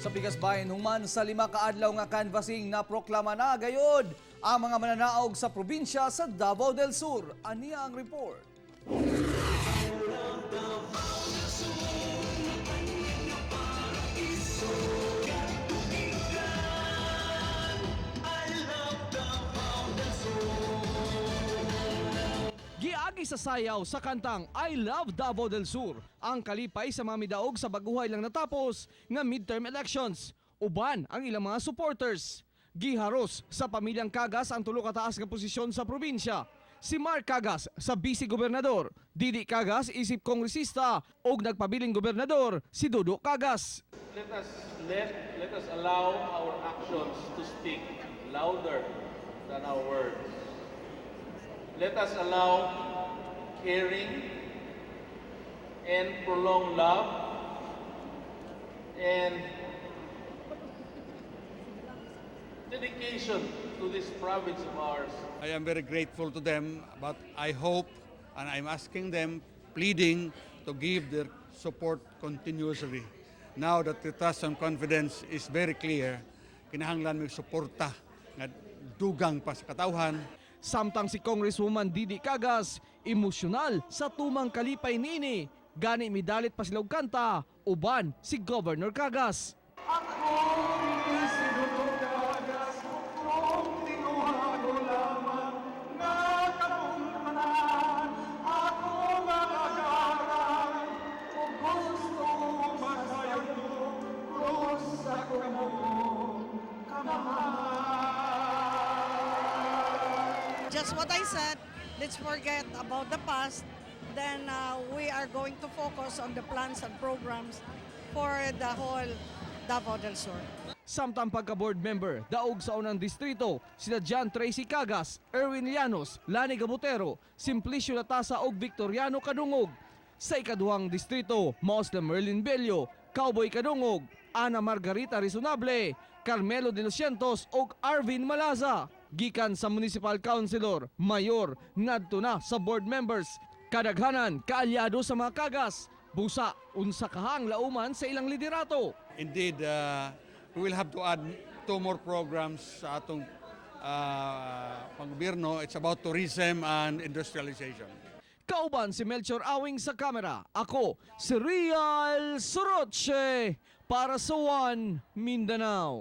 Sa pikas bahin, human sa 5 ka adlaw nga canvassing, na proklama na gayod ang mga mananaog sa probinsya sa Davao del Sur. Ania ang report. Giagi sa sayaw sa kantang "I Love Davao del Sur" ang kalipay sa mga midaog sa baguhay lang natapos nga midterm elections. Uban ang ilang mga supporters. Giharos sa pamilyang Cagas ang tulo ka taas nga posisyon sa probinsya. Si Mark Cagas sa vice gobernador, Didi Cagas isip kongresista ug nagpabiling gobernador si Dodo Cagas. Let us allow our actions to speak louder than our words. Let us allow caring and prolonged love and dedication to this province of ours. I am very grateful to them, but I hope and I'm asking them, pleading to give their support continuously. Now that the trust and confidence is very clear, kinahanglan may suporta nga dugang pa sa katawhan. Samtang si Congresswoman Didi Cagas, emosyonal sa tumang kalipay niini. Gani midalit pa sila og kanta, uban si Governor Cagas. Ako si Dodo Cagas, kung tinguhado lamang nga kamong tanan, ako malagaran, kung gusto masayon mo, krus sa kamong kamahal. Just what I said, let's forget about the past. Then we are going to focus on the plans and programs for the whole Davao del Sur. Samtang pagka-board member, daog sa unang distrito, sila John Tracy Cagas, Erwin Llanos, Lani Gabutero, Simplicio Latasa ug Victoriano Kadungog. Sa ikaduhang distrito, mao sila Merlin Bello, Cowboy Kadungog, Ana Margarita Rizonable, Carmelo de los Cientos ug Arvin Malaza. Gikan sa municipal councilor, mayor, ngadto na sa board members. Kadaghanan, kaalyado sa mga Cagas. Busa, unsa kahang lauman sa ilang liderato. Indeed, we will have to add two more programs sa atong panggobyerno. It's about tourism and industrialization. Kauban si Melchor Awing sa kamera. Ako, si Real Soroche para sa One Mindanao.